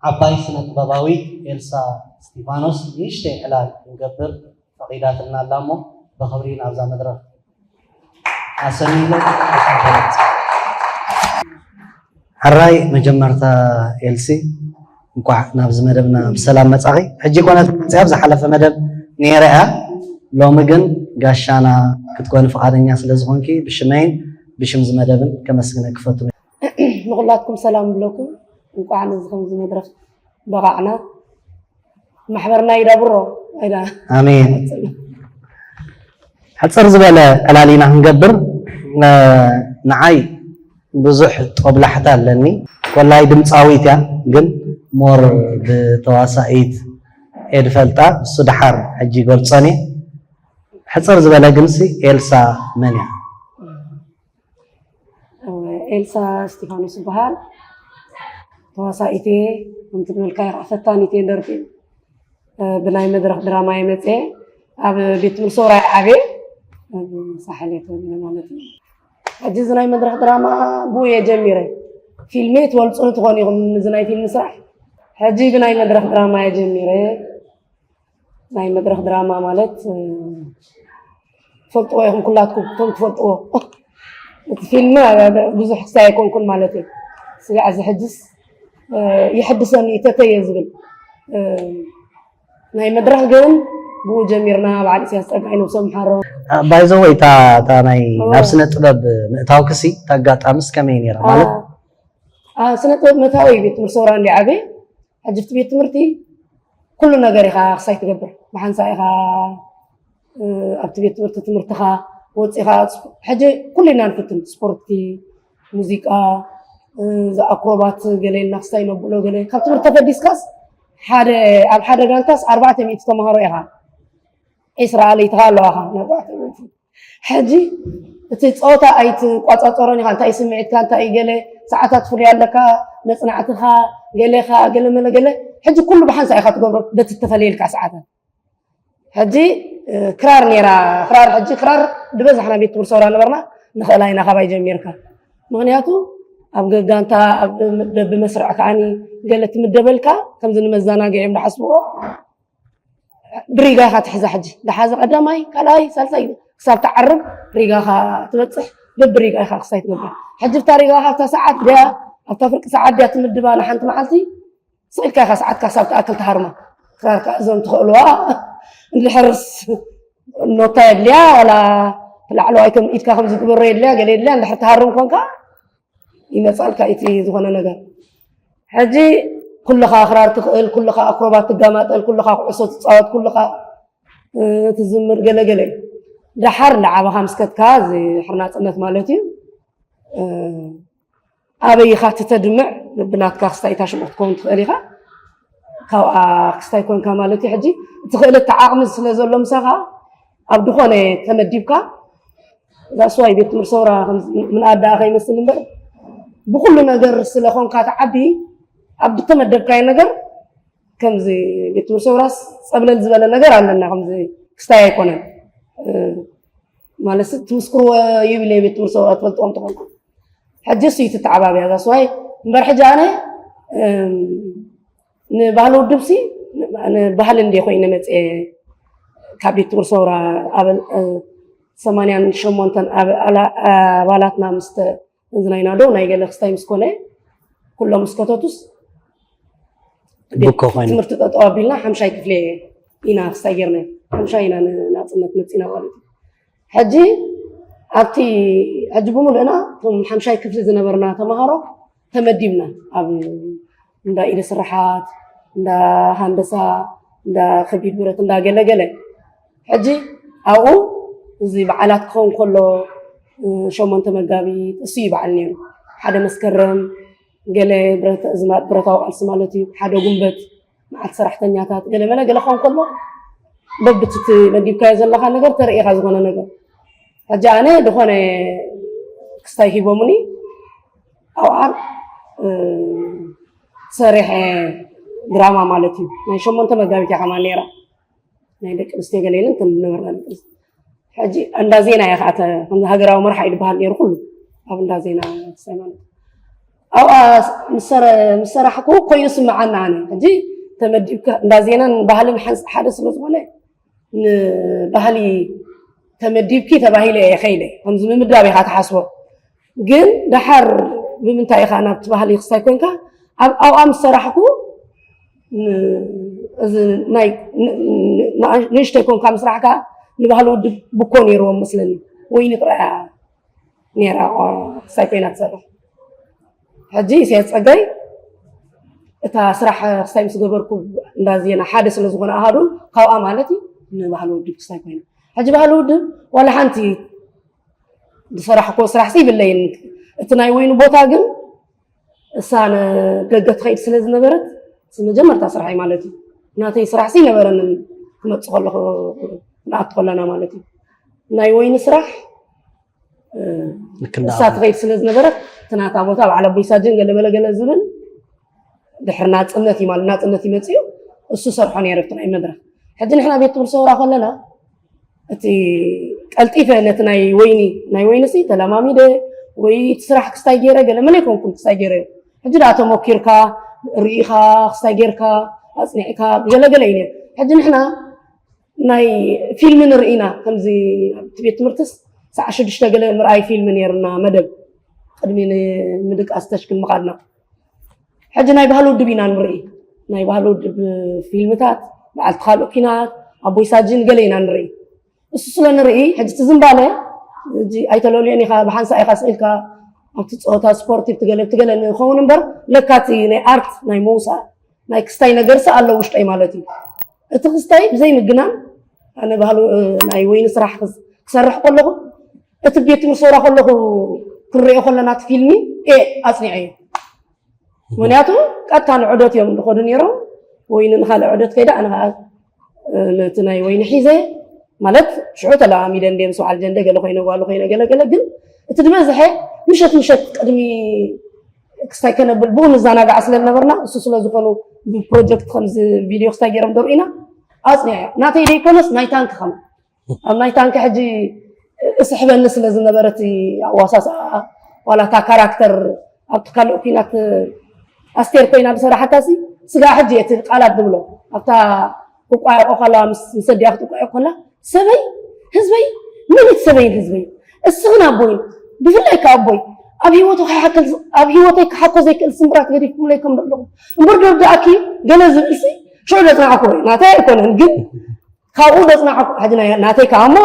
ዓባይ ስነ ጥበባዊት ኤልሳ እስቲፋኖስ ንእሽተይ ዕላል ክንገብር ፈቒዳትና ኣላ እሞ ብኽብሪ ናብዛ መድረኽ ኣሰኒለ። ሕራይ መጀመርታ ኤልሲ እንኳዕ ናብዚ መደብና ብሰላም መጻኺ። ሕጂ ኮነት መጽያ ኣብ ዝሓለፈ መደብ ነይረ እያ። ሎሚ ግን ጋሻና ክትኮኒ ፍቓደኛ ስለ ዝኾንኪ ብሽመይን ብሽም እዚ መደብን ከመስግነኪ ክፈቱ። ንኹላትኩም ሰላም ብለኩም። እንኳዕ ነዚ ከምዚ መድረኽ በቓዕና። ማሕበርና ይዳብሮ። ኣይዳ። ኣሜን። ሕፅር ዝበለ ዕላል ኢና ክንገብር። እ፣ ንዓይ ብዙሕ ጦብላሕታ ኣለኒ። ኮላይ ድምፃዊት እያ፣ ግን ሞር ብተዋሳኢት እየ ድፈልጣ። እሱ ደሓር ሕጂ ይገልፆን እየ። ሕፅር ዝበለ ግንሲ ኤልሳ መን እያ? ኤልሳ እስቲፋኖስ ይበሃል። ተዋሳኢት እየ። ከምቲ ዝበልካዮ ከዓ ፈታኒት እየ ደርፊ። እ፣ ብናይ መድረኽ ድራማ እየ መፅየ። ኣብ ቤት ትምህርቲ ሰውራ እየ ዓብየ። ኣብ ሳሕል እየ ተወሊደ ማለት እዩ። ሕጂ እዚ ናይ መድረኽ ድራማ ብኡ እየ ጀሚረ። ፊልሚ ትበልፁ ትኾኑ ኢኹም፣ እዚ ናይ ፊልሚ ስራሕ። ሕጂ ብናይ መድረኽ ድራማ እየ ጀሚረ። ናይ መድረኽ ድራማ ማለት፣ እ፣ ትፈልጥዎ ኢኹም ኩላትኩም፣ እቶም ትፈልጥዎ። እቲ ፊልም፣ እ፣ ብዙሕ ክሳይ ኣይኮንኩን ማለት እዩ። ስጋዕ እዚ ሕጅስ፣ እ፣ ይሕድሰኒ፣ ይተተየ ዝብል። እ፣ ናይ መድረኽ ግን ብኡ ጀሚርና፣ በዓል ኢሳያስ ጸጋይ ነብሶም ይሓሮ። ባይዘወይ፣ እታ፣ እታ ናይ እዎ። ናብ ስነ ጥበብ ምእታውክሲ፣ እታ ኣጋጣምስ ከመይ ነይራ? ማለት ኣ፣ ኣ፣ ስነ ጥበብ ምእታወይ ቤት ትምህርቲ ሰውራ እንዲ ዓበየ፣ ሕጂ ኣብቲ ቤት ትምህርቲ ኩሉ ነገር ኢኻ ክሳይ ትገብር። ብሓንሳእ ኢኻ፣ እ፣ ኣብቲ ቤት ትምህርቲ ትምህርትኻ ወፂኻ፣ ሕጂ ኩሉ ኢና ንፍትን። ስፖርቲ፣ ሙዚቃ፣ እ፣ እዚ ኣክሮባት ገለ ኢልና ክሳይ ነብሎ ገለ። ካብ ትምህርቲ ተፈዲስካስ ሓደ፣ ኣብ ሓደ ጋንታስ ኣርባዕተ ሚእቲ ተምሃሮ ኢኻ። ዒስራ ኣለይትኻ ኣለዋኻ፣ ንኣርባዕተ ሚእቲ። ሕጂ እቲ ጸወታ ኣይትቋጻጸሮን ኢኻ፣ እንታይ ስምዒትካ፣ እንታይ ገለ ሰዓታት ፍሉይ ኣለካ፣ መጽናዕትኻ፣ ገሌኻ፣ ገለ መለ ገለ፣ ሕጂ ኩሉ ብሓንሳእ ኢኻ ትገብሮ፣ በቲ እተፈለየልካ ሰዓታት። ሕጂ፣ እ፣ ክራር ነይራ፣ ክራር፣ ሕጂ ክራር ዝበዝሕና ቤት ትምህርቲ ሰውራ ነበርና፣ ንኽእላ ኢና ካባይ ጀሚርካ። ምኽንያቱ ኣብ ገጋንታ፣ ኣብ በብመስርዕ ከዓኒ ገለ ትምደበልካ፣ ከምዚ ንመዘናግዒ እዮም ዝሓስብዎ። ብሪጋ ኢኻ ትሕዛ። ሕጂ ደሓዚ ቀዳማይ፣ ካልኣይ፣ ሳልሳይ ክሳብ ትዓርብ ሪጋኻ ትበጽሕ፣ በብሪጋ ኢኻ ክስታይ ትገብር። ሕጂ ብታ ሪጋኻ ኣብታ ሰዓት ድያ፣ ኣብታ ፍርቂ ሰዓት ድያ ትምድባ ንሓንቲ መዓልቲ፣ ስቕ ኢልካ ኢኻ ሰዓትካ ክሳብ ትኣክል ትሃርማ። ክራር ከኣ እዞም ትኽእልዋ፣ እንድሕርስ ኖታ የድልያ፣ ዋላ ላዕለዋይ ከም ኢድካ ከም ዝግበሮ የድልያ፣ ገለ የድልያ፣ እንድሕር ትሃርም ኮንካ፣ ይመጻልካ እቲ ዝኾነ ነገር። ሕጂ ኩልኻ ክራር ትኽእል፣ ኩልኻ ኣክሮባት ትጋማጠል፣ ኩልኻ ኩዕሶ ትጻወት፣ ኩልኻ፣ እ፣ ትዝምር ገለ ገለ እዩ። ደሓር ንዓባኻ ምስ ከድካ እዚ ሕርናጽነት ማለት እዩ። እ፣ ኣበይ ኢኻ እቲ ተድምዕ ብናትካ ክስታይ እታ ሽምኡ ክትከውን ትኽእል ኢኻ። ካብኣ ክስታይ ኮንካ ማለት እዩ። ሕጂ እቲ ክእለት ዓቕሚ ስለ ዘሎ ምሳኻ ኣብ ዝኾነ ተመዲብካ ዛስዋይ ቤት ትምህርቲ ሰውራ ከምዚ ምንኣድ ደኣ ከይመስል እምበር፣ ብኹሉ ነገር ስለ ኾንካ ትዓቢ፣ ኣብ ዝተመደብካዮ ነገር ከምዚ ቤት ትምህርቲ ሰውራስ ጸብለል ዝበለ ነገር ኣለና። ከምዚ ክስታይ ኣይኮነን። እ፣ ማለትስ ትምስክርዎ ይብል እየ፣ ቤት ትምህርቲ ሰውራ ትፈልጥዎም ተኾንኩም። ሕጂ እሱ እዩ ትተዓባብያ ዛስዋይ እምበር፣ ሕጂ ኣነ፣ እም፣ ንባህሊ ውድብሲ፣ ን-፣ ንባህሊ እንዴ ኮይነ መጽየ ካብ ቤት ትምህርቲ ሰውራ ኣበል-፣ እ፣ ሰማንያን ሸሞንተን ኣበ-፣ ኣላ-፣ ኣባላትና ምስ ተ-፣ እዚ ናይ ናዶ ናይ ገለ ክስታይ ምስ ኮነ፣ ኩሎም ምስ ከተቱስ፣ ቤት ብኮ ኮይኑ። ትምህርቲ ጠጠው ኣቢልና ሓምሻይ ክፍሊ ኢና ክስታይ ጌርና። ሓምሻይ ኢና ንናጽነት መጺና ማለት እዩ። ሕጂ ኣብቲ፣ ሕጂ ብምሉእና እቶም ሓምሻይ ክፍሊ ዝነበርና ተምሃሮ ተመዲብና፣ ኣብ እንዳ ኢደ ስራሓት፣ እንዳ ሃንደሳ፣ እንዳ ከቢድ ብረት፣ እንዳ ገለ ገለ። ሕጂ ኣብኡ እዚ በዓላት ክኸውን ከሎ፣ እ፣ ሸሞንተ መጋቢት እሱ እዩ በዓል ነይሩ። ሓደ መስከረም፣ ገለ ብረት-፣ እዚ ማ-፣ ብረታዊ ቃልሲ ማለት እዩ፣ ሓደ ጉንበት፣ መዓልቲ ሰራሕተኛታት፣ ገለ መለ ገለ ክኸውን ከሎ፣ በብቲ መዲብካዮ ዘለኻ ነገር ተርእኻ ዝኾነ ነገር። ሕጂ ኣነ ዝኾነ ክስታይ ሂቦምኒ፣ ኣብኣ፣ እ፣ ሰሪሐ ድራማ ማለት እዩ። ናይ ሸሞንተ መጋቢት እያ ከማን ነይራ። ናይ ደቂ ኣንስትዮ ገለ ኢለን ከም ዝነበርና ደቂ ኣንስትዮ። ሕጂ እንዳ ዜና እየ ከዓ ተ- ከምዚ ሃገራዊ መርሓ እዩ ዝበሃል ነይሩ ኩሉ ኣብ እንዳ ዜና ክሳይ ማለት ኣብኣ ምስ ሰረ- ምስ ሰራሕኩ ኮይኑ ስምዓና ኣነ ሕጂ ተመዲብካ እንዳ ዜናን ባህልን ሓንስ- ሓደ ስለ ዝኾነ ንባህሊ ተመዲብኪ ተባሂለ እየ ከይደ ከምዚ ምምዳብ ኢኻ ትሓስቦ ግን ደሓር ብምንታይ ኢኻ ናብቲ ባህሊ ክስታይ ኮንካ ኣብ ኣብኣ ምስ ሰራሕኩ ን- እዚ ናይ ን- ን- ንእሽተይ ኮንካ ምስራሕ ከዓ ንባህሊ ውድብ ብኮ ነይርዎም መስለኒ ወይኒ ጥራያ ነይራ ክስታይ ኮይና ትሰርሕ ሕጂ ኢሳያስ ፀጋይ እታ ስራሕ ክስታይ ምስ ገበርኩ እንዳ ዜና ሓደ ስለ ዝኾነ ኣሃዱ ካብኣ ማለት እዩ ንባህሊ ውድብ ክስታይ ኮይና ሕጂ ባህሊ ውድብ ዋላ ሓንቲ ዝሰራሕኮ ስራሕ ሲ ይብለይን እቲ ናይ ወይኑ ቦታ ግን እሳ ንደገ ትኸይድ ስለ ዝነበረት መጀመርታ ስራሕ ማለት እዩ ናተይ ስራሕ ሲ ነበረንን ክመፅእ ከለኹ ንኣት ከለና ማለት እዩ ናይ ወይኒ ስራሕ እሳ ትኸይድ ስለ ዝነበረት እቲ ናታ ቦታ በዓል ኣቦይ ሳጅን ገለመለ ገለ ዝብል ድሕሪ ናፅነት እዩ ማለት ናፅነት ይመፅኡ እሱ ሰርሖ ነይረ ብቲ ናይ መድረክ ሕጂ ንሕና ቤት ትምህርቲ ሰውራ ከለና እቲ ቀልጢፈ ነቲ ናይ ወይኒ ናይ ወይኒ ሲ ተለማሚደ ወይ እቲ ስራሕ ክስታይ ገይረ ገለ መለ ይኮንኩም ክስታይ ገይረ ሕጂ ደኣ ተሞኪርካ ርኢኻ ክስታይ ጌርካ ኣፅኒዕካ ገለገለ እዩ ሕጂ ንሕና ናይ ፊልም ንርኢና ከምዚ ኣብቲ ቤት ትምህርትስ ሰዓ ሽዱሽተ ገለ ምርኣይ ፊልም ነይርና መደብ ቅድሚ ንምድቃስ ተሽክም ምኻድና ሕጂ ናይ ባህሊ ውድብ ኢና ንርኢ ናይ ባህሊ ውድብ ፊልምታት በዓልቲ ካልእ ኪናት ኣቦይ ሳጅን ገለ ኢና ንርኢ እሱ ስለ ንርኢ ሕጂ እቲ ዝምባለ ሕጂ ኣይተለልዮን ኢኻ ብሓንሳ ኢኻ ስኢልካ ኣብቲ ፀወታ ስፖርት ትገለ ትገለ ንኸውን እምበር ለካቲ ናይ ኣርት ናይ መውሳእ ናይ ክስታይ ነገርሲ ኣሎ ውሽጠይ ማለት እዩ እቲ ክስታይ ብዘይ ምግናን ኣነ ባህሉ ናይ ወይኒ ስራሕ ክሰርሕ ከለኹ እቲ ቤት ትምህርቲ ሰውራ ከለኹ ክንሪኦ ከለና እቲ ፊልሚ ኤ ኣፅኒዐ እዩ ምክንያቱ ቀጥታ ንዑደት እዮም ዝኸዱ ነይሮም ወይኒ ንካልእ ዑደት ከይዳ ኣነ ከዓ ነቲ ናይ ወይኒ ሒዘ ማለት ሽዑ ተለማሚደ እንደ ምስ በዓል ጀንደ ገለ ኮይነ ጓሉ ኮይነ ገለ ገለ ግን እቲ ዝበዝሐ ምሸት ምሸት ቅድሚ ክስታይ ከነብል ብኡ ንዘናጋዕ ስለ ዝነበርና እሱ ስለ ዝኾኑ ብፕሮጀክት ከምዚ ቪድዮ ክስታይ ገይሮም ደርኢና ኣፅኒዐ ናተይ ደይኮነስ ናይ ታንክ ከማ ኣብ ናይ ታንክ ሕጂ እስሕበኒ ስለ ዝነበረ እቲ ኣዋሳስኣ ዋላ እታ ካራክተር ኣብቲ ካልእ ኩናት ኣስቴር ኮይና ዝሰራሓታ ሲ ስጋ ሕጂ እቲ ቃላት ዝብሎ ኣብታ ክቋየቆ ከላ ምስ ምስ ኣዲኣ ክትቋየቆ ከላ ሰበይ ህዝበይ መን እቲ ሰበይን ህዝበይ እስኽን ኣቦይ ብፍላይ ከ ኣቦይ ኣብ ሂወቱ ከይሓከል ኣብ ሂወተይ ክሓኮ ዘይክእል ስምብራት ገዲፍኩምለይ ከም ዘለኹም እምበር ደርዳኣኪ ገለ ዝብል ሲ ሽዑ ዘፅናዕኩ ናተይ ኣይኮነን ግን ካብኡ ዘፅናዕኩ ሕጂ ናይ- ናተይ ከዓ እሞ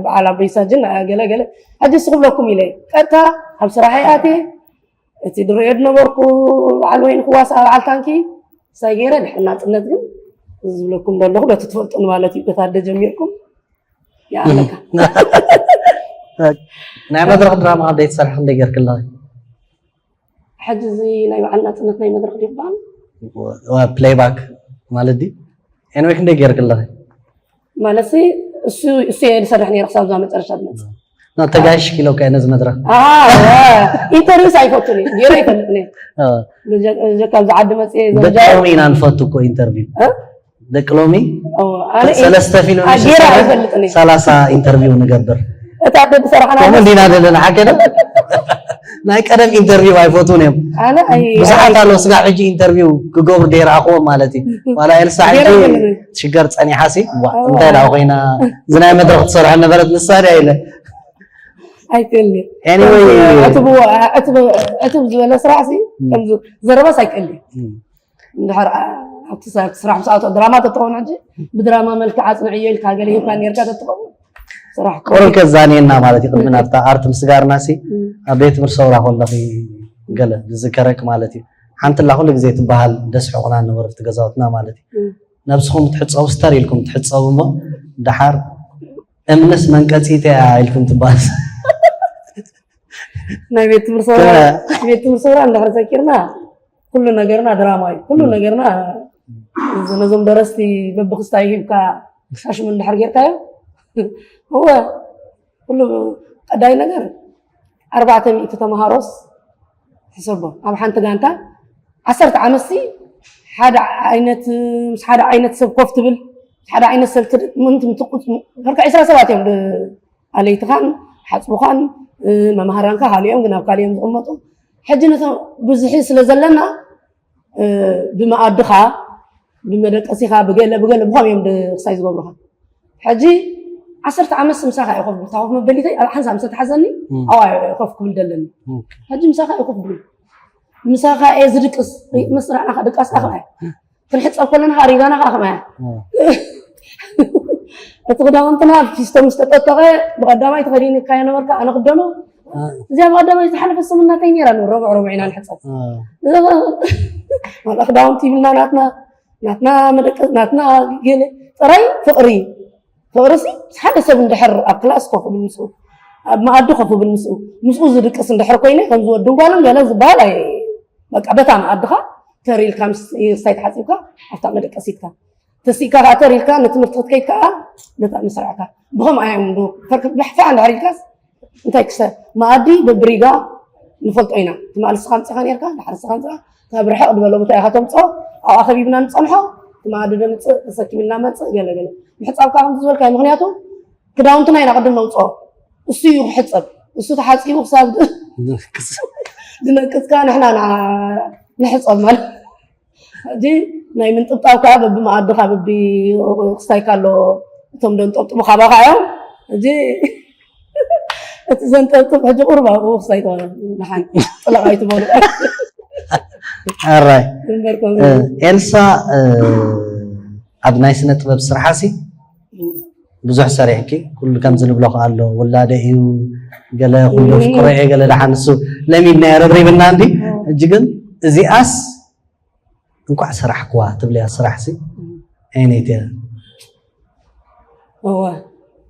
በዓል ኣበይ ሳጅን ገለ ገለ ሕጂ ንሱ ክብለኩም ኢለ ቀጥታ ኣብ ስራሐይ ኣትየ እቲ ድርእዮ ዝነበርኩ በዓል ወይኒ ክዋሳ በዓል ታንኪ ሳይ ገይረ ድሕሪ ናፅነት ግን እዚ ዝብለኩም ዘለኹ በቲ ትፈልጡኒ ማለት እዩ በታ ኣደ ጀሚርኩም ይኣለካ ናይ መድረክ ድራማ ክንደይ ትሰርሒ ክንደይ ጌርክላ ሕጂ እዚ ናይ በዓል ናፅነት ናይ መድረክ ድዩ ክበሃል ፕሌይባክ ማለት ድዩ ኤንወይ ክንደይ ጌርክላ ማለት እሱ እሱ እየ ዝሰርሕ ነይረ ክሳብ እዛ መጨረሻ ዝመፅእ ተጋይሽ ኪሎ ከ ነዚ መድረክ ኢንተርቪውስ ኣይፈቱን እዩ ገይረ ኣይፈልጥን እየ ጀካ ኣብዚ ዓዲ መፅየ ብጣዕሚ ኢና ንፈቱ እኮ ኢንተርቪው ደቂ ሎሚ ሰለስተ ፊልም ገይረ ኣይፈልጥን እየ ሰላሳ ኢንተርቪው ንገብር እታ ዓዲ ዝሰራሕና ከምኡ እንዲና ዘለና ሓቀደ ናይ ቀደም ኢንተርቪው ኣይፈትውን እዮም ኣነ ኣይ- ብዙሓት ኣለዉ ስጋዕ ሕጂ ኢንተርቪው ክገብሩ ደይረኣኽዎም ማለት እዩ ዋላ ኤልሳ ሕጂ ገይረ ኣይፈልጥን እየ። ሽገር ፀኒሓ ሲ ዋ፣ እንታይ ደኣ ኮይና እዚ ናይ መድረክ ትሰርሖ ነበረት ንሳ ድያ ኢለ ኣይክእል Anyway። ዕትብ ዝበለ ስራሕ ሲ ከምዚ ዘረባስ ኣይክእል እንድሕር ኣብቲ ስራሕ ምስ ኣቶ ድራማ ተትኸውን ሕጂ ብድራማ መልክዕ ኣፅንዕዮ ኢልካ ገለ ሂብካ ነርካ ተትኸውን ስራሕ ቁሩብ ከዛንየና ማለት እዩ ቅድሚ ናብታ ኣርት ምስጋርና ሲ ኣብ ቤት ትምህርቲ ሰውራ ከለኺ ገለ ዝዝከረክ ማለት እዩ ሓንቲ ላ ኩሉ ግዜ ትበሃል ደስሕቑና ነበሩ ኣብቲ ገዛውትና ማለት እዩ ነብስኹም ትሕፀቡ ስተር ኢልኩም ትሕፀቡ እሞ ደሓር እምንስ መንቀፂተ እያ ኢልኩም ትበሃል ናይ ቤት ትምህርቲ ሰውራ ቤት ትምህርቲ ሰውራ እንድሕር ዘኪርና ኩሉ ነገርና ድራማ እዩ ኩሉ ነገርና ነዞም ደረስቲ በብክስታይ ሂብካ ሻሽሙ እንድሕር ጌርካዮ እወ ኩሉ ቀዳይ ነገር ኣርባዕተ ሚእቲ ተምሃሮስ ሕሰቦ ኣብ ሓንቲ ጋንታ ዓሰርተ ዓመትሲ ሓደ ዓይነት ምስ ሓደ ዓይነት ሰብ ኮፍ ትብል ሓደ ዓይነት ሰብ ትድ- ምንት ምትቁ ከርከ ዕስራ ሰባት እዮም ድ- ኣለይትኻን ሓፅቡኻን እ፣ መምሃራንካ ካልኦም ግን ኣብ ካልኦም ዝቕመጡ ሕጂ ነቶም ብዙሒ ስለ ዘለና እ፣ ብመኣድኻ ብመደቀሲኻ ብገለ ብገለ ብኸም እዮም ክሳይ ዝገብሩኻ ሕጂ ዓሰርተ ዓመት ምሳኻ እዩ ኮፍ ብልካ ኮፍ መበሊተይ ኣብ ሓንሳብ ምስ ተሓዘኒ እም። ኣዋ ኮፍ ክብል ደለኒ ኦኬ። ሕጂ ምሳኻ እዩ ኮፍ ብሉ ምሳኻ እየ ዝድቅስ መስራዕና ድቃስካ ከማያ ክንሕፀብ ከለና ሪጋና ከዓ ከማያ እቲ ክዳውንትና ፊስቶ ምስ ተጠጠቐ ብቀዳማይ ተኸዲንካዮ ነበርካ ኣነ ክደኖ እዚኣ ብቀዳማይ ዝሓለፈ ሰሙን ናተይ ነይራ ን ረብዕ ረብዕ ኢና ንሕፀብ ማለ ክዳውንቲ ይብልና ናትና ናትና መደቀ ናትና ገለ ጥራይ ፍቅሪ ፍቅሪ ሲ ሓደ ሰብ እንድሕር ኣብ ክላስ ኮፍ ክብል ምስኡ ኣብ መኣዲ ኮፍ ክብል ምስኡ ምስኡ ዝድቅስ እንድሕር ኮይነ ከምዚ ወድን ጓልን ገለ ዝበሃል ኣይ በቃ በታ መኣድኻ ተር ኢልካ ምስ ስታይ ተሓፂብካ ኣብታ መደቀሲትካ ተሲእካ ከዓ ተር ኢልካ ንትምህርቲ ክትከይድ ከዓ ነታ መስርዕካ ብኸም ኣዮም ዶ ፈርክ ብሕፋ እንድሕር ኢልካስ እንታይ ክሰ መኣዲ በብሪጋ ንፈልጦ ኢና ትማል ስኻ ምፅኻ ነርካ ድሓር ስኻ ምፅኻ ካብ ርሕቕ ዝበለ ቦታ ኢኻ ተምፅኦ ኣብኣ ከቢብና ንፀንሖ እቲ መኣዲ ደምፅእ ተሰኪምና መፅእ ገለገለ ምሕፃብካ ከም ዝበልካ ምክንያቱ ክዳውንትና ኢና ቅድም ነውፅኦ እሱ እዩ ክሕፀብ እሱ ተሓፂቡ ክሳብ ዝነቅፅካ ንሕና ንዓ- ንሕፀብ ማለት ሕጂ ናይ ምንጥብጣብ ከዓ በቢ መኣድኻ በቢ ክስታይካ ኣሎ እቶም ደንጠብጥቡ ካባኻ እዮም ሕጂ እቲ ዘንጠብጥብ ሕጂ ቁርብ ኣብኡ ክስታይ ትኾነ ንሓን ጥለቕ ኣይትበሉ ኣራይ እምበር ከም ኤልሳ ኣብ ናይ ስነ ጥበብ ስራሓሲ ብዙሕ ሰሪሕኪ ኩሉ ከምዚ ንብሎ ከኣ ኣሎ ውላደ እዩ ገለ ኩሉ ፍቅሮ እየ ገለ ደሓን እሱ ለሚድና የረብሪብና እንዲ ሕጂ ግን እዚኣስ እንኳዕ ሰራሕክዋ ትብልያ ስራሕ ሲ ኣይነይት እያ እወ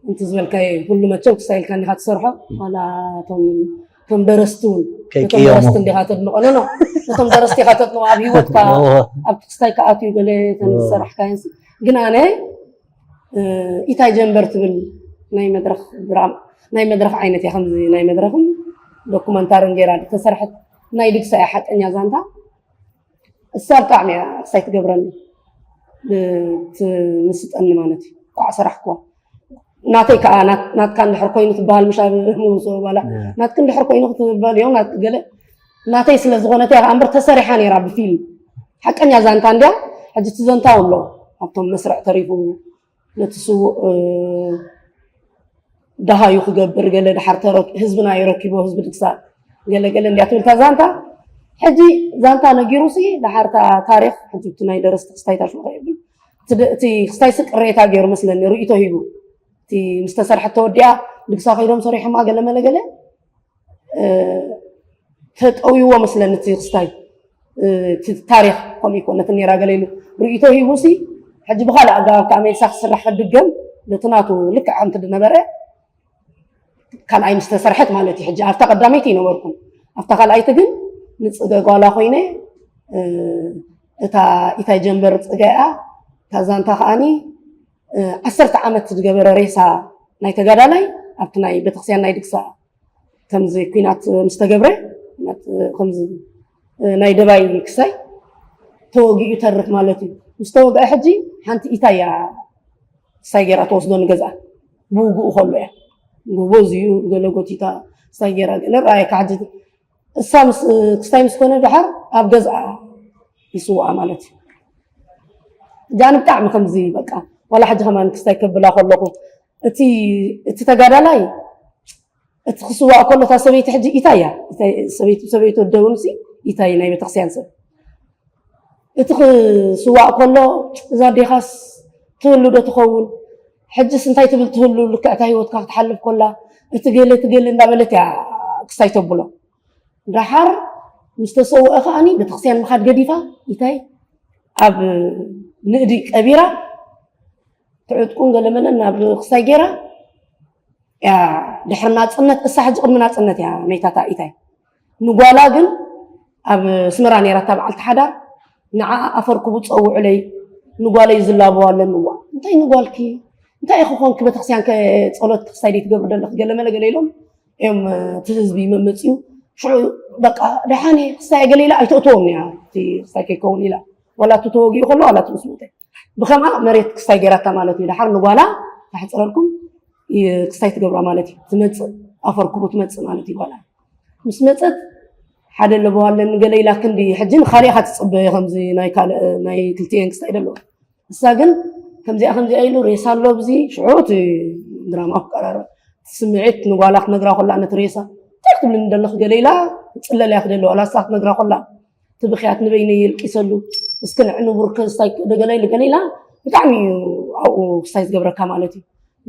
እንት ዝበልካዮ ኩሉ መቸም ክሳይ ኢልካ እንዲኻ ትሰርሖ ዋላ እቶም እቶም ደረስቲ እውን ነቶም ከይቅየሙ ደረስቲ እንዲኻ ተድንቐሉ ነው ነቶም ደረስቲ ኢኻ ተድንቑ ኣብ ሂወትካ እወ ኣብ ክስታይ ከኣትዩ ገለ ተን ዝሰራሕካዮን ሲ- ግን ኣነ እ፣ ኢታይ ጀንበር ትብል ናይ መድረኽ ድራማ ናይ መድረኽ ዓይነት እያ ከምዚ ናይ መድረኽን ዶኩመንታርን ገይራ ዝተሰርሐት ናይ ድግሳ እያ ሓቀኛ ዛንታ እሳ ብጣዕሚ እያ ክሳይ ትገብረኒ ብ- ትምስጠኒ ማለት እዩ ኳዕ ሰራሕክዋ ናተይ ከዓ ናት- ናትካ እንድሕር ኮይኑ ትበሃል ምሽ ኣብ ምውፅኦ በላ ናትክ እንድሕር ኮይኑ ክትበል እዮም ናት ገለ ናተይ ስለ ዝኾነት እያ ከዓ እምበር ተሰሪሓ ነይራ ብፊልም ሓቀኛ ዛንታ እንድያ ሕጂ እቲ ዘንታ ኣሎ ኣብቶም መስርዕ ተሪፉ ነቲ ስዉእ እ፣ ደሃዩ ክገብር ገለ ድሓር ተረክ- ህዝብና ይረኪቦ ህዝቢ ድግሳ ገለ ገለ እንድያ ትብል እታ ዛንታ ሕጂ ዛንታ ነጊሩ ሲ ድሓር እታ ታሪክ ሕጂ እቲ ናይ ደረስቲ ክስታይ ታሽሙ ከይብል እቲ ደ- እቲ ክስታይ ሲ ቅሬታ ገይሩ መስለኒ ርእይቶ ሂቡ እቲ ምስ ተሰርሐት ተወዲኣ ድግሳ ከይዶም ሰሪሖማ ገለ መለ ገለ ተጠውይዎ መስለኒ እቲ ክስታይ እቲ ታሪክ ከምኡ ይኮነትን ነራ ገለ ኢሉ ርእይቶ ሂቡ ሲ ሕጂ ብካልእ ኣገባብ ከዓ ሜልሳ ክስራሕ ከድገም ነቲ ናቱ ልክዕ ከምቲ ዝነበረ ካልኣይ ምስ ተሰርሐት ማለት እዩ ሕጂ ኣብታ ቀዳመይቲ ይነበርኩም ኣብታ ካልኣይቲ ግን ንፅገ ጓላ ኮይነ እታ ኢታይ ጀንበር ፅገያ እታ ዛንታ ከዓኒ ዓሰርተ ዓመት ዝገበረ ሬሳ ናይ ተጋዳላይ ኣብቲ ናይ ቤተክርስትያን ናይ ድግሳ ከምዚ ኩናት ምስ ተገብረ ኩናት ከምዚ ናይ ደባይ ክሳይ ተወጊኡ ይተርፍ ማለት እዩ። ምስ ተወግአ ሕጂ ሓንቲ ኢታ እያ ክሳይ ገይራ ተወስዶ ንገዝኣ ብውግኡ ከሎ እያ ጎቦ እዚዩ ገለ ጎቲታ ክሳይ ገይራ ገለ ረኣየካ ሕጂ እሳ ምስ ክስታይ ምስ ኮነ ደሓር ኣብ ገዝኣ ይስውኣ ማለት እዩ። እጃኒ ብጣዕሚ ከምዚ በቃ ዋላ ሕጂ ከማን ክስታይ ከብላ ከለኹ እቲ እቲ ተጋዳላይ እቲ ክስዋእ ከሎ እታ ሰበይቲ ሕጂ ኢታ እያ ሰበይቲ ሰበይቲ ወደውን ሲ ኢታ እዩ ናይ ቤተክርስትያን ሰብ እቲ ክስዋእ ከሎ እዛ ዴኻስ ትህሉ ዶ ትኸውን ሕጅስ እንታይ ትብል ትህሉ ልክዕታ ህይወትካ ክትሓልፍ ኮላ እቲ ገለ እቲ ገለ እንዳበለት እያ ክስታይ ተብሎ ደሓር ምስ ተሰውአ ከዓኒ ቤተክርስትያን ምኻድ ገዲፋ ኢታይ ኣብ ንእዲ ቀቢራ ትዕጥቁን ገለመለን ናብ ክስታይ ገይራ እያ ድሕሪ ናፅነት እሳ ሕጂ ቅድሚ ናፅነት እያ መይታታ ኢታይ ንጓላ ግን ኣብ ስመራ ነይራ እታ በዓልቲ ሓዳር ንዓ ኣፈርክቡ ፀውዕለይ ንጓለይ ዝላበዋ ኣለንዋ እንታይ ንጓልኪ እንታይ ክኾንኪ ቤተክርስትያን ከ ፀሎት ክሳይ ትገብሪ ዘለክ ገለመለ ገለ ኢሎም እዮም እቲ ህዝቢ መመፅኡ ሽዑ በቃ ደሓን ክስታይ ገለ ኢላ ኣይተእትዎም እያ እቲ ክስታይ ከይከውን ኢላ ዋላ እቲ ተወጊኡ ከሎ ዋላ እቲ ምስ ሞተ ብከምኣ መሬት ክስታይ ገይራታ ማለት እዩ። ደሓር ንጓላ ተሕፅረልኩም ክስታይ ትገብራ ማለት እዩ። ትመፅእ ኣፈርኩቡ ትመፅእ ማለት እዩ። ጓላ ምስ መፀት ሓደ ኣለበዋ ኣለኒ ገለ ኢላ ክንዲ ሕጂ ንካሊእካ ትፅበየ ከምዚ ናይ ካልእ ናይ ክልቲኤን ክስታይ ደለዎ እሳ ግን ከምዚኣ ከምዚኣ ኢሉ ሬሳ ኣሎ ብዚ ሽዑ እቲ ድራማ ክቀራረብ ስምዒት ንጓላ ክነግራ ኮላ ነቲ ሬሳ እንታይ ክትብልኒ ደለኽ ገለ ኢላ ትፅለል እያ ክደሊ ዋላ እሳ ክትነግራ ኮላ ትብኽያት ንበይነ የልቂሰሉ እስኪ ንዕንቡር ከስታይ ደገለ ኢሉ ገለ ኢላ ብጣዕሚ እዩ ኣብኡ ክስታይ ዝገብረካ ማለት እዩ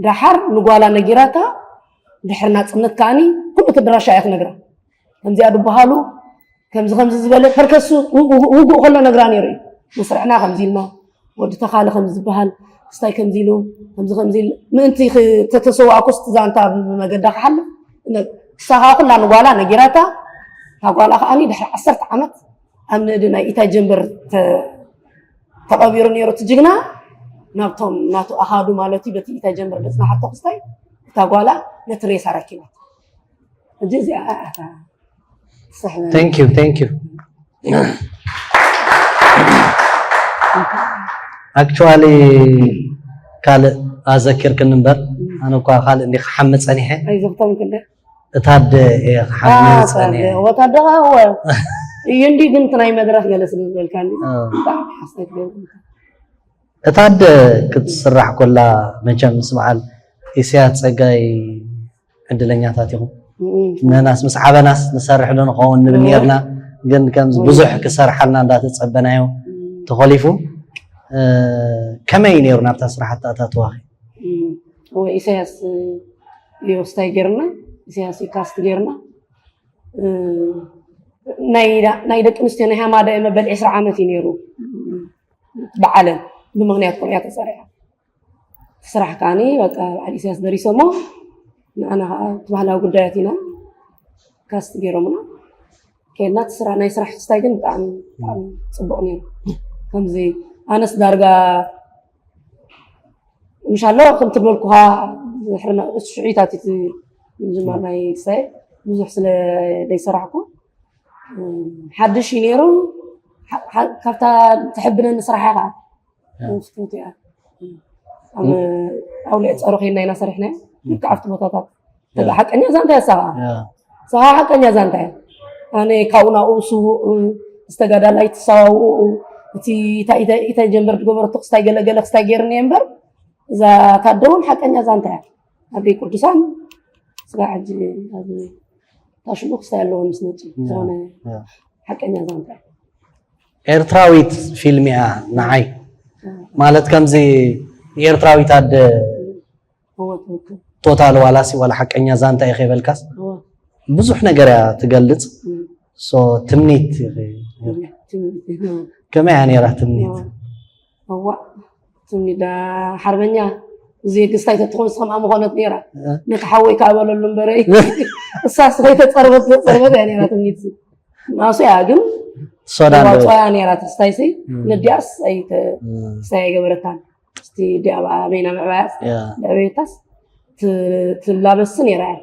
ደሓር ንጓላ ነጊራታ ድሕሪ ናፅነት ከዓኒ ኩሉ እቲ ድራሻ እያ ትነግራ ከምዚኣ ዝበሃሉ ከምዚ ከምዚ ዝበለ ፐርከሱ ውጉእ ከሎ ነግራ ነይሩ እዩ መስርዕና ከምዚ ኢልና ወዲ ተኻለ ከምዚ ዝበሃል ስታይ ከምዚ ኢሉ ከምዚ ከምዚ ኢሉ ምእንቲ ተተሰዋእኩስ ዛንታ ብመገዳ ክሓልፍ ክሳኻ ኩላ ንጓላ ነጊራታ እታ ጓላ ከዓኒ ድሕሪ ዓሰርተ ዓመት ኣብ ንእዲ ናይ ኢታይ ጀንበር ተቐቢሩ ነይሩ እቲ ጅግና ናብቶም ናቱ ኣሃዱ ማለት እዩ በቲ ኢታይ ጀንበር ዘጽናሓቶ ክስታይ እታ ጓላ ነቲ ሬሳ ረኪባት ሕጂ እዚኣ ኣታ Thank you, thank you. Actually ካልእ ኣዘኪርክን እምበር ኣነ እኳ ካልእ እንዲ ክሓሚ ፀኒሐ ኣይዘኽቶም ክንደ እታ ኣደ እየ ክሓሚ ፀኒሐ ወታደራ ወ እዩ እንዲ ግን እቲ ናይ መድረክ ገለ ስለ ዝበልካ እንዲ ብጣዕሚ ሓስተት ገብርካ እታ ኣደ ክትስራሕ ኮላ መቸም ምስ በዓል ኢሳያስ ፀጋይ ዕድለኛታት ኢኹም። ንሕናስ ምስ ዓበናስ ንሰርሕ ዶ ንኸውን ንብል ነርና፣ ግን ከምዚ ብዙሕ ክሰርሓልና እንዳተጸበናዮ ተኾሊፉ። ከመይ ነይሩ ናብታ ስራሕ ኣተኣታትዋኺ? እወ ኢሳያስ እዩ ስታይ ጌርና፣ ኢሳያስ እዩ ካስት ጌርና። ናይ ደቂ ኣንስትዮ ናይ ሃማደ መበል ዕስራ ዓመት እዩ ነይሩ በዓለን ብምኽንያት ከምኡ እያ ተፀሪዓ። ስራሕ ከዓኒ በቃ በዓል ኢሳያስ ደሪሶሞ ንዓና ከዓ እቲ ባህላዊ ጉዳያት ኢና ካስት ገይሮምና ከድና እቲ ስራሕ ናይ ስራሕ ክስታይ ግን ብጣዕሚ ብጣዕሚ ፅቡቅ ነይሩ ከምዚ ኣነስ ዳርጋ ምሻሎ ከም ትበልኩኻ ሽዑይታት እቲ ምጅማር ናይ ክስታይ ብዙሕ ስለ ዘይሰራሕኩ ሓድሽ እዩ ነይሩ ካብታ ትሕብነኒ ስራሕ እያ ከዓ ፍትውቲ እያ ኣብ ኣውሊዕ ፀሩ ኮይና ኢና ሰሪሕና ልክዕ ኣብቲ ቦታታት ተጋ ሓቀኛ ዛንታ እያ ሰኻ ሰኻ ሓቀኛ ዛንታ እያ ኣነ ካብኡ ናብኡ ስውኡ ዝተጋዳላይ ትሰዋውኡ እቲ ኢታይ ጀንበር ዝገበረቶ ክስታይ ገለገለ ክስታይ ገይርኒ እየ እምበር እዛ ታደ እውን ሓቀኛ ዛንታ እያ ኣደይ ቅዱሳን ስጋ ሕጂ ኣብ ታሽሙ ክስታይ ኣለዎ ምስ ነጭ ዝኾነ ሓቀኛ ዛንታ እያ ኤርትራዊት ፊልም እያ ንዓይ ማለት ከምዚ ኤርትራዊት ኣደ ቶታል ዋላሲ ዋላ ሓቀኛ ዛንታ እዩ ከይበልካስ ብዙሕ ነገር እያ ትገልጽ ሶ ትምኒት ከመይ እያ ነይራ ትምኒት እዋ ትምኒት ሓርበኛ እዚ ግስታይ ተትኾን ስኸምኣ ምኾነት ነይራ ነቲ ሓወይ ከዓ በለሉ እምበረይ እሳስ ከይተፀርበት ተፀርበት እያ ነይራ ትምኒት ናሱ እያ ግን ሶዳ ዋፅያ ነይራ ተስታይሲ ነዲኣስ ኣይተ ስታይ ኣይገበረታን እስቲ ዲኣ በይና ምዕባያስ ደዕበየታስ ትላበስ ነይራ እያ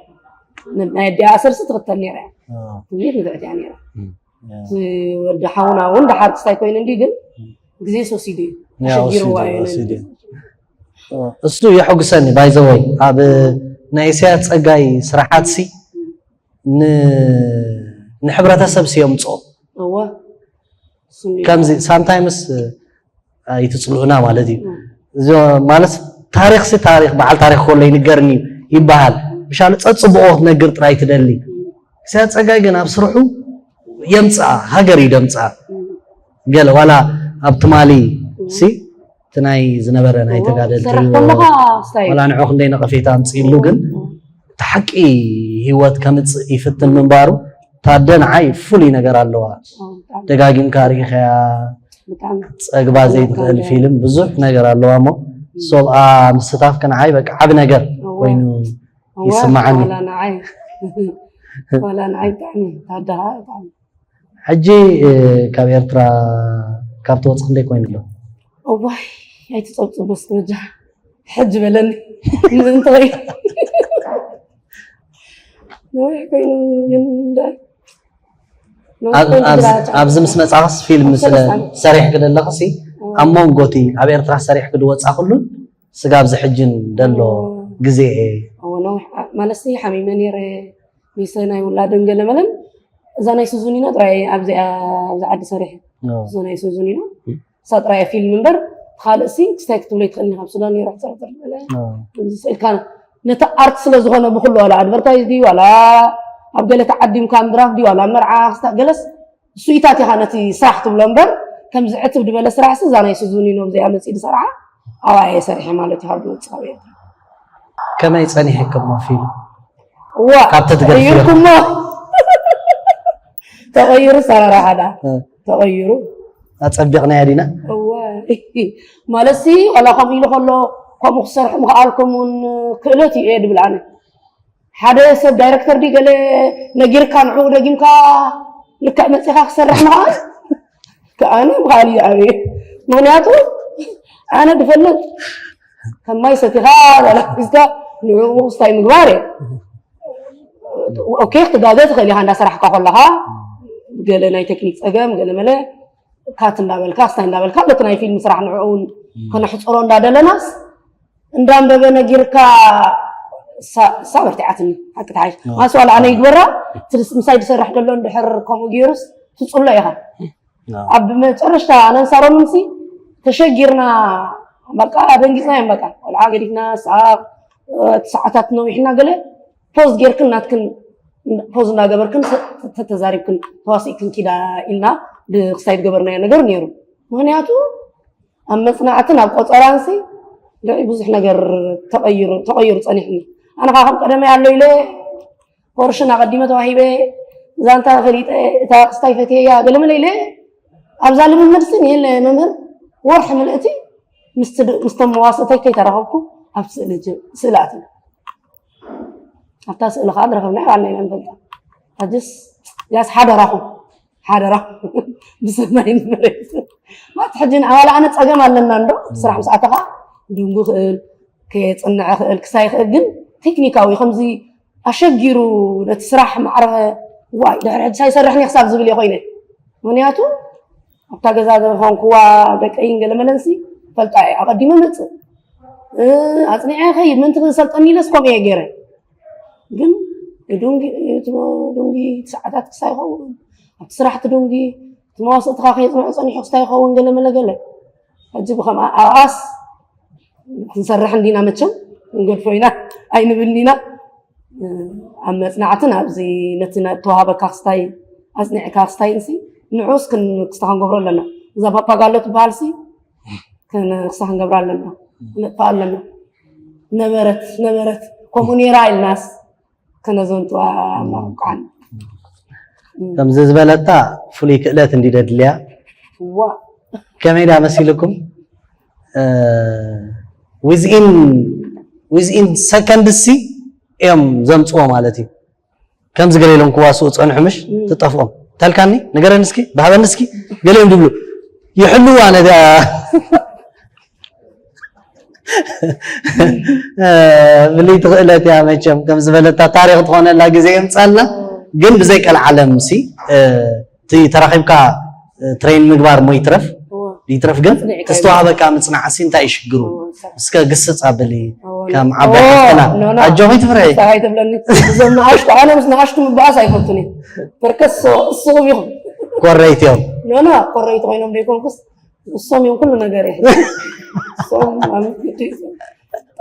ናይ ዲኣ ኣሰርሲ ትኽተል ነይራ እያ ትምኒት ንብዕት እያ ነይራ ወዲ ሓውና እውን ደሓር ክስታይ ኮይኑ እንዲ ግን ግዜ ሰሲዱ እዩ ኣሸጊርዋ እዩ እሱ የሐጉሰኒ ባይዘወይ ኣብ ናይ ኢሳያስ ፀጋይ ስራሓት ሲ ንሕብረተሰብ ሲ የምፅኦ ከምዚ ሳምታይምስ ኣይትፅልኡና ማለት እዩ ማለት ታሪክ ሲ ታሪክ በዓል ታሪክ ከሎ ይንገርኒ ይበሃል ምሻሉ ፀፅብኦ ክትነግር ጥራይ ትደሊ ኢሳያስ ፀጋይ ግን ኣብ ስርሑ የምፅኣ ሃገር እዩ ደምፅኣ ገለ ዋላ ኣብ ትማሊ ሲ እቲ ናይ ዝነበረ ናይ ተጋደልቲ ዋላ ንዑ ክንደይ ነቐፌታ ኣምፅእሉ ግን እቲ ሓቂ ህይወት ከምፅእ ይፍትን ምንባሩ ታደ ንዓይ ፍሉይ ነገር ኣለዋ ደጋጊምካ ርኢኸያ ፀግባ ዘይትኽእል ፊልም ብዙሕ ነገር ኣለዋ እሞ ሶብኣ ምስታፍ ከንዓይ በቃ ዓብ ነገር ኮይኑ ይስማዓኒ ዋላ ንዓይ ብጣዕሚ ታደኻ ብጣዕሚ ሕጂ ካብ ኤርትራ ካብ ትወፅ ክንደይ ኮይኑ ኣሎ እዋይ ኣይትፀብፅቦ እስኪ በጃ ሕጂ በለኒ ምእንቲ ወይ ነዊሕ ኮይኑ ግን ኣብዚ ምስ መፃኽስ ፊልም ስለ ሰሪሕክ ዘለኽሲ ኣብ መንጎ እቲ ኣብ ኤርትራ ሰሪሕኪ ዝወጻእክሉን ስጋብ ዝሕጅን ዘሎ ግዜ? እዎ፣ ነዊሕ ዓ- ማለት ሲ ሓሚመ ነይረ። ሚሰ ናይ ውላደን ገለመለን እዛ ናይ ሱዙኒኖ ጥራይ ኣብዚኣ ኣብዚ ዓዲ ሰሪሐ። እዛ ናይ ሱዙኒኖ እሳ ጥራይ ፊልም እምበር ካልእ ሲ ክስታይ ክትብሎ ይትኽእል ካብ ሱዳን ነይሩ ሕፅርፅር ዝበለ ከምዚ ስእልካ ነቲ ኣርት ስለ ዝኾነ ብኩሉ ዋላ ኣድቨርታይዝ ድዩ ዋላ ኣብ ገለ ተዓዲምካ ምድራፍ ድዩ ዋላ መርዓ ክስታ ገለስ እሱኢታት ኢኻ ነቲ ስራሕ ትብሎ እምበር ከምዚ ዕትብ ዝበለ ስራሕ ሲ እዛ ናይ ሱዙኒኖ ኣብዚኣ መፅኢ ዝሰርዓ ኣብኣ እየ ሰሪሐ ማለት እዩ ካብ ዝወፅእ ካብ ኤርትራ። ከመይ ጸኒሕክሞ ፊልም? እዋ ካብ ትትገርፍዮ። ተቐይርኩሞ ተቐይሩ ሰራራሓ ዳ እ። ተቐይሩ ኣጸቢቕናያ ዲና? እዋ ማለት ሲ ዋላ ከምኡ ኢሉ ከሎ ከምኡ ክሰርሑ ምኽኣልኩም እውን ክእለት እዩ እየ ድብል ኣነ ሓደ ሰብ ዳይረክተር ዲ ገለ ነጊርካ ንዕኡ ደጊምካ ልክዕ መፂኻ ክሰርሕ ምኽኣል ከኣነ ምኽኣል እዩ ኣበየ ምክንያቱ ኣነ ድፈልጥ ከም ማይ ሰቲኻ ላፊዝካ ንዕኡ ክስታይ ምግባር እየ ኦኬ ክትጋገ ትኽእል ኢኻ እንዳሰራሕካ ከለኻ ገለ ናይ ቴክኒክ ፀገም ገለ መለ ካት እንዳበልካ ክስታይ እንዳበልካ በቲ ናይ ፊልም ስራሕ ንዕኡ እውን ከነሕፅሮ እንዳደለናስ እንዳንበበ ነጊርካ እሳ በርቲዓትኒ ሓቂ ተሓሽ ማስ ዋላ ኣነ ይግበራ ምሳይ ዝሰርሕ ዘሎ እንድሕር ከምኡ ገይሩስ ትፅሎ ኢኻ ኣብ መጨረሽታ ኣነን ሳሮንን ሲ ተሸጊርና በቃ ደንጊፅና እዮም በቃ ቆልዓ ገዲፍና ሰዓት ነዊሕና ገለ ፖዝ ጌርክን ናትክን ፖዝ እናገበርክን ተተዛሪብክን ተዋሲእክን ኪዳ ኢልና ብክሳይ ዝገበርናዮ ነገር ነይሩ ምክንያቱ ኣብ መፅናዕትን ኣብ ቆፀራንሲ ልዕሊ ብዙሕ ነገር ተቐይሩ ተቐይሩ ፀኒሕኒ ኣነ ከዓ ከም ቀደመይ ኣሎ ኢለ ፖርሽን ኣቐዲመ ተዋሂበ ዛንታ ፈሊጠ እታ ክስታይ ፈትየያ ገለመለ ኢለ ኣብዛ ልምምድ ስን የለ መምህር ወርሒ ምልእቲ ምስቶም መዋስእተይ ከይተራኸብኩ ኣብ ስእሊ ኣትዩ ኣብታ ስእሊ ከዓ ዝረኸብና ዋና ኢና ንፈልጣ ሕጅስ ያስ ሓደራኹም ሓደራ ብሰማይ ንመሬት ማለት ሕጂ ኣዋላ ኣነ ፀገም ኣለና እንዶ ስራሕ ምስ ኣተኻ ድንጉ ክእል ከየፅንዐ ክእል ክሳይ ክእል ግን ቴክኒካዊ ከምዚ ኣሸጊሩ ነቲ ስራሕ ማዕረ ዋይ ድሕሪ ሕጂ ሳይሰርሕኒ ክሳብ ዝብል እየ ኮይነ ምክንያቱ ኣብታ ገዛ ዝኮንኩዋ ደቀይን ገለመለንሲ ፈልጣ እየ ኣቀዲመ መፅእ ኣፅኒዐ ከይድ ምንቲ ክሰልጠኒ ኢለስ ከምኡ እየ ገይረ ግን ዱንጊ ዱንጊ ሰዓታት ክሳይ ይኸውን ኣብቲ ስራሕ ትዱንጊ እቲ መዋስእትኻ ከየፅንዑ ፀኒሑ ክስታይ ይኸውን ገለ መለ ገለ ሕጂ ብከምኣ ኣብኣስ ክንሰርሕ እንዲና መቸም ክንገድፎ ኢና ኣይንብልን ኢና ኣብ መፅናዕትን ኣብዚ ነቲ ተዋሃበካ ክስታይ ኣፅኒዕካ ክስታይ ንሲ ንዑስ ክስታ ክንገብሮ ኣለና እዛ ፓፓጋሎ ትበሃል ሲ ክስታ ክንገብራ ኣለና ክነጥፋ ኣለና ነበረት ነበረት ከምኡ ነይራ ኢልናስ ከነዘንትዋ ማብቃዕና ከምዚ ዝበለታ ፍሉይ ክእለት እንዲ ደድልያ ዋ ከመይ ዳ መሲልኩም within within ሰከንድ ሲ እዮም ዘምፅዎ ማለት እዩ ከምዚ ገለ ኢሎም ክዋስኡ ፀንሑ ምሽ ትጠፍኦም ተልካኒ ንገረኒ እስኪ ብሃበኒ እስኪ ገለ እዮም ድብሉ ይሕልዋ ነዳ ብልይቲ ክእለት እያ መቸም ከም ዝበለታ ታሪክ ትኾነላ ግዜ የምፃልና ግን ብዘይ ቀልዓለም ሲ እቲ ተራኺብካ ትሬን ምግባር ሞ ይትረፍ ይትረፍ ግን ተስተዋህበካ ምፅናዕ ሲ እንታይ ይሽግሩ እስከ ግስፅ ኣብሊ ከም ዓባይ ሓፍትና ኣጆኺ ትፍርሒ እዞም ንኣሽቱ ኣነ ምስ ንኣሽቱ ምበኣስ ኣይፈቱን እዩ በርከስ እሱኹም ኢኹም ኮረይቲ እዮም ኖና ኮረይቲ ኮይኖም ዘይኮንኩስ እሶም እዮም ኩሉ ነገር እየ እሶም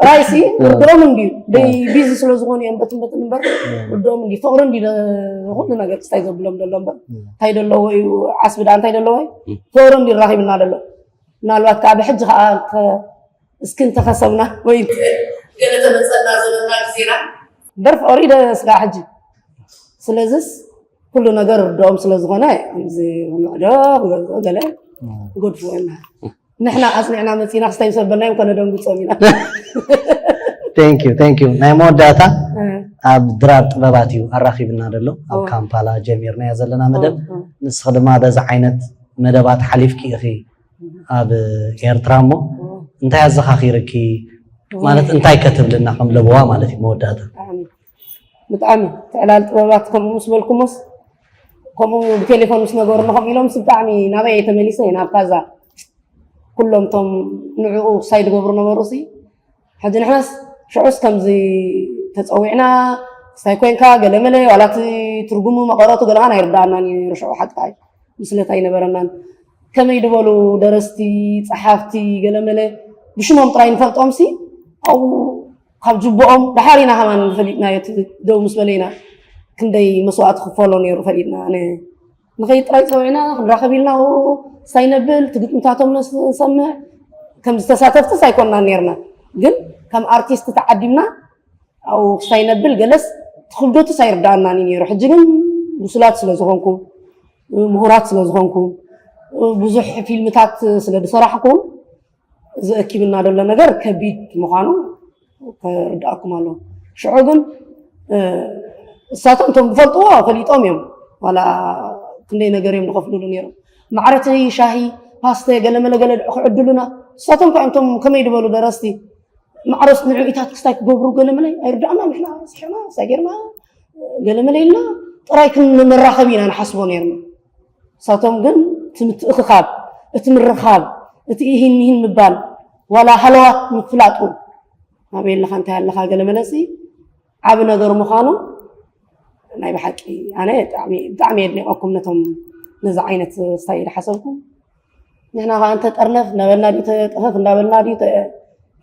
ጥራይ ሲ ርድኦም እንድዩ ደይ ቢዚ ስለ ዝኾኑ እዮም በትን በትን እምበር ርድኦም እንድዩ ፍቅሪ እንድዩ ኩሉ ነገር ክስታይ ዘብሎም ዘሎ እምበር እንታይ ዘለዎ እዩ ዓስቢ ደኣ እንታይ ዘለዎ እዩ ፍቅሪ እንድዩ ራኺብና ዘሎ ምናልባት ከዓ ብሕጂ ከዓ እስኪ እንተኸሰብና ወይ ገለ ተመፀና ዘበና ግዜና እምበር ፍቅሪ ደስጋ ሕጂ ስለዚስ ኩሉ ነገር ርድኦም ስለ ዝኾነ እዚ ምዕዶ ክገዝኦ ገለ ይገድፍዎ ኢና ንሕና ኣፅኒዕና መፂና ክስታይ ምስ ኣበልናዮም ከነደንግፆም ኢና thank you thank you ናይ መወዳእታ ኣብ ድራር ጥበባት እዩ ኣራኺብና ዘሎ ኣብ ካምፓላ ጀሚርናዮ ዘለና መደብ ንስኺ ድማ በዚ ዓይነት መደባት ሓሊፍኪ ኢኺ ኣብ ኤርትራ እሞ እንታይ ኣዘኻኺርኪ ማለት እንታይ ከትብልና ከም ለበዋ ማለት እዩ መወዳእታ ብጣዕሚ ትዕላል ጥበባት ከምኡ ምስ በልኩሞስ ከምኡ ብቴሌፎን ምስ ነገሩኒ ከምኡ ኢሎምስ ብጣዕሚ ናበይ እየ ተመሊሰ ናብ ካዛ ኩሎም እቶም ንዕኡ ክሳይ ዝገብሩ ነበሩ ሲ ሕጂ ንሕናስ ሽዑስ ከምዚ ተጸዊዕና ክስታይ ኮንካ ገለ መለ ዋላ እቲ ትርጉሙ መቐረቱ ገለኻ ኣይርዳኣናን እዩ ነይሩ። ሽዑ ሓቂ ምስለት ኣይነበረናን። ከመይ ዝበሉ ደረስቲ፣ ጸሓፍቲ፣ ገለ መለ ብሽሞም ጥራይ ንፈልጦም ሲ ኣብኡ ካብ ጅቦኦም ደሓር ኢና ከማን ፈሊጥናዮ። እቲ ደው ምስ በለ ኢና ክንደይ መስዋእቲ ክፈሎ ነይሩ ፈሊጥና። ኣነ ንኸይድ ጥራይ ጸዊዕና ክንራኸብ ኢልና ኣብኡ ክስታይ ነብል፣ እቲ ግጥምታቶም ነስ-፣ ንሰምዕ። ከም ዝተሳተፍትስ ኣይኮንና ነይርና፣ ግን ከም ኣርቲስት ተዓዲምና ኣብኡ ክስታይ ነብል ገለስ ትኽብደቱስ ኣይርዳኣናን እዩ ነይሩ። ሕጂ ግን ብሱላት ስለ ዝኾንኩም፣ ምሁራት ስለ ዝኾንኩም፣ ብዙሕ ፊልምታት ስለ ዝሰራሕኩም፣ እዚ ኣኪብና ዘሎ ነገር ከቢድ ምዃኑ ከርድኣኩም ኣለዎ። ሽዑ ግን፣ እ፣ እሳቶም እቶም ዝፈልጥዎ ፈሊጦም እዮም። ዋላ ክንደይ ነገር እዮም ዝኸፍሉሉ ነይሮም። ማዕረቲ ሻሂ፣ ፓስተ፣ ገለ መለ ገለ ክዕድሉና። እሳቶም ከ እንቶም ከመይ ዝበሉ ደረስቲ፣ ማዕረስ ንዕኢታት ክስታይ ክገብሩ ገለ መለ ኣይርድኣና። ንሕና ስሒና፣ ሳጌርና፣ ገለ መለ ኢልና ጥራይ ክንመራኸብ ኢና ንሓስቦ ነይርና። እሳቶም ግን እቲ ምትእኽኻብ፣ እቲ ምርኻብ፣ እቲ ኢሂን ሚሂን ምባል፣ ዋላ ሃለዋት ምፍላጥ እውን፣ ኣበይ ኣለኻ፣ እንታይ ኣለኻ፣ ገለ መለሲ ዓቢ ነገር ምዃኑ ናይ ብሓቂ ኣነ ብጣዕሚ፣ ብጣዕሚ የድኒቐኩም ነቶም ነዚ ዓይነት ስታይል ሓሰብኩም። ንሕና ኸዓ እንተ ጠርነፍ እንዳበልና ድዩ፣ ተ-፣ ጠፈፍ እንዳበልና ድዩ፣ ተ-፣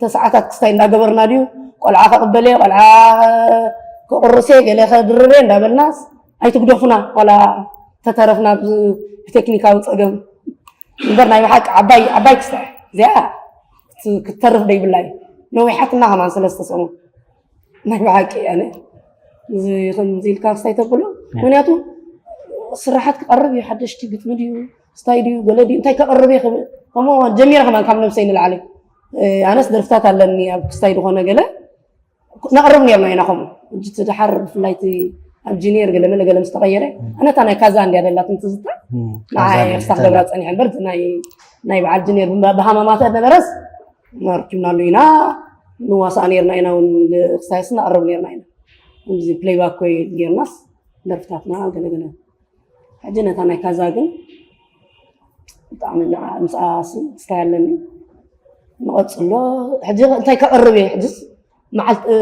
ተሰዓታት ክስታይ እንዳገበርና ድዩ፣ ቆልዓ ከቕበል እየ፣ ቆልዓ ከቑርስ እየ፣ ገለ ከድርብ እየ እንዳበልናስ ኣይትግደፉና። ዋላ ተተረፍና ብ-፣ ብቴክኒካዊ ጸገም እምበር ናይ ብሓቂ ዓባይ፣ ዓባይ ክስታይ እዚኣ ክት-፣ ክትተርፍ ደይብላ እዩ። ነዊሓትና ከማን ሰለስተ ሰሙን። ናይ ብሓቂ ኣነ እዚ ከምዚ ኢልካ ክስታይ ተብሎ፣ ምክንያቱ ስራሓት ክቐርብ እዩ፣ ሓደሽቲ ግጥሚ ድዩ፣ ስታይ ድዩ፣ ገለ ድዩ፣ እንታይ ከቕርብ እየ ክብል፣ ከምኡ ጀሚረ ከማን ካብ ነብሰይ ንላዕሊ። እ፣ ኣነስ ደርፍታት ኣለኒ ኣብ ክስታይ ዝኾነ ገለ ነቕርብ ነርና ኢና ከምኡ። ሕጂ እቲ ደሓር ብፍላይ እቲ ኣብ ጂኒየር ገለ መለ ገለ ምስ ተቐየረ፣ ኣነ እታ ናይ ካዛ እንድያ ደላትኒ ትዝታ፣ እም፣ ንዓይ ካዛ ክሳብ እንድያ ገብራ ጸኒሐ እምበር፣ እቲ ናይ፣ ናይ በዓል ጂኒየር ብሃማማተ ነበረስ፣ ኣርኪብናሉ ኢና፣ ንዋሳእ ነይርና ኢና እውን፣ ክስታይስ ነቕርብ ነይርና ኢና። ከምዚ ፕሌይባክ ወይ ጌርናስ ደርፍታትና ገለገለ። ሕጂ ነታ ናይ ካዛ ግን ብጣዕሚ ንዓ-፣ ምስኣ ሲ-፣ ክስታይ ኣለኒ። ንቐጽሎ። ሕጂ እንታይ ከቕርብ እየ? ሕጂስ መዓልቲ፣ እ፣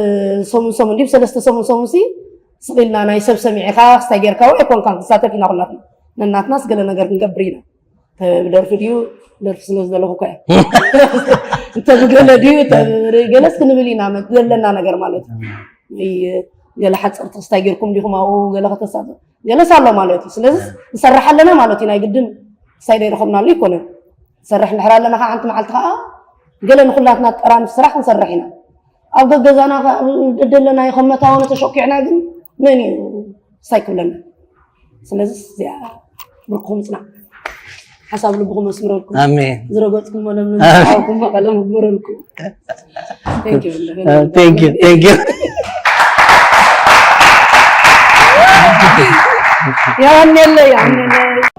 ሰሙን ሰሙን ድዩ? ሰለስተ ሰሙን ሰሙን ሲ ስቕ ኢልና ናይ ሰብ ሰሚዕኻ ክስታይ ጌርካ ወይ ኣይኮንካን ክሳተፍ ኢና ኩላትና። ነናትናስ ገለ ነገር ክንገብር ኢና። ተ-፣ ብደርፊ ድዩ? ደርፊ ስለ ዝደለኹ እኮ እየ። እንተ ብገለ ድዩ? እንተ ብገለስ ክንብል ኢና፣ መ-፣ ዘለና ነገር ማለት እዩ። እይ፣ ገለ ሓፀርቲ ክስታይ ጌርኩም ዲኹም ኣብኡ ገለ ከተሳተ-፣ ገለስ ኣሎ ማለት እዩ። ስለዚ ንሰርሕ ኣለና ማለት እዩ። ናይ ግድን ክስታይ ዘይረኸብናሉ ኣይኮነን። ንሰርሕ እንድሕር ኣለና ከዓ ሓንቲ መዓልቲ ከዓ ገለ ንኹላትና ጠራንፍ ስራሕ ክንሰርሕ ኢና። ኣብ ገገዛና ከዓ ደደለናዮ ከም መታወኒ ተሸኪዕና ግን መን እዩ ክስታይ ክብለና? ስለዚ እዚኣ ብርክኹም ጽናዕ። ሓሳብ ልብኹም ኣስምረልኩም። ኣሜን። ዝረገጽኩሞ ለምለም፣ ኣሜን። ዝሰዓብኩሞ ቀለም ይግበረልኩም። Thank you። Uh, thank you, thank you። የቐንየለይ፣ የቐንየለይ።